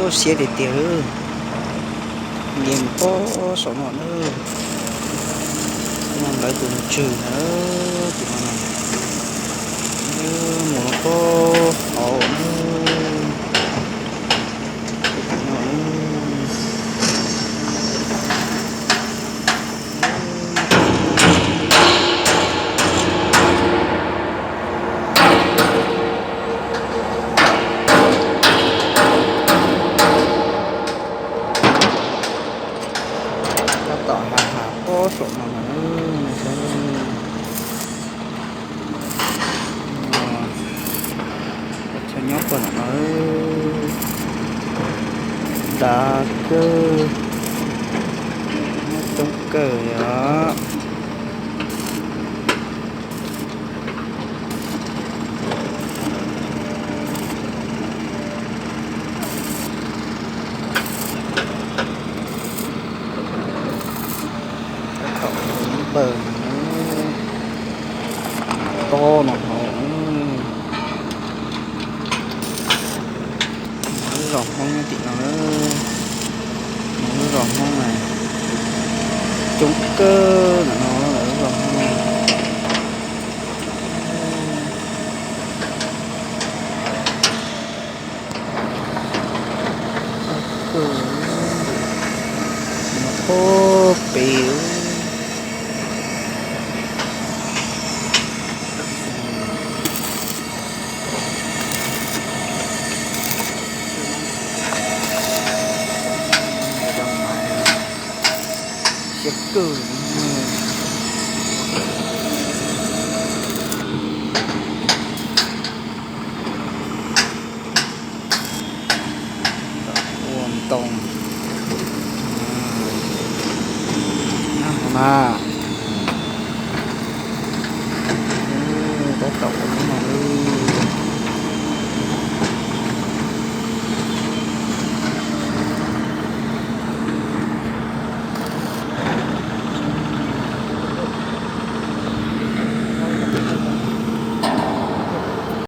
Siab tiag tiag lawm. Nce mus pob saum no na. No lawv tus ntswg na, tus no na. Mus pob hauv na. Tus no na. Tab tom has has pob saum no na. Chaw nyob puag nram no. Dav kawg, nyob coob kawg li os. Tab tom npawg no, tob no hauv. Lub zos Hmoob nyob tim no, lub zos Hmoob na, coob kawg ntawm no lawm lub zos Hmoob. Pob pem. Siab kawg. Ua ntoo. Nyob hauv na. Tab tom ua lub no lawm.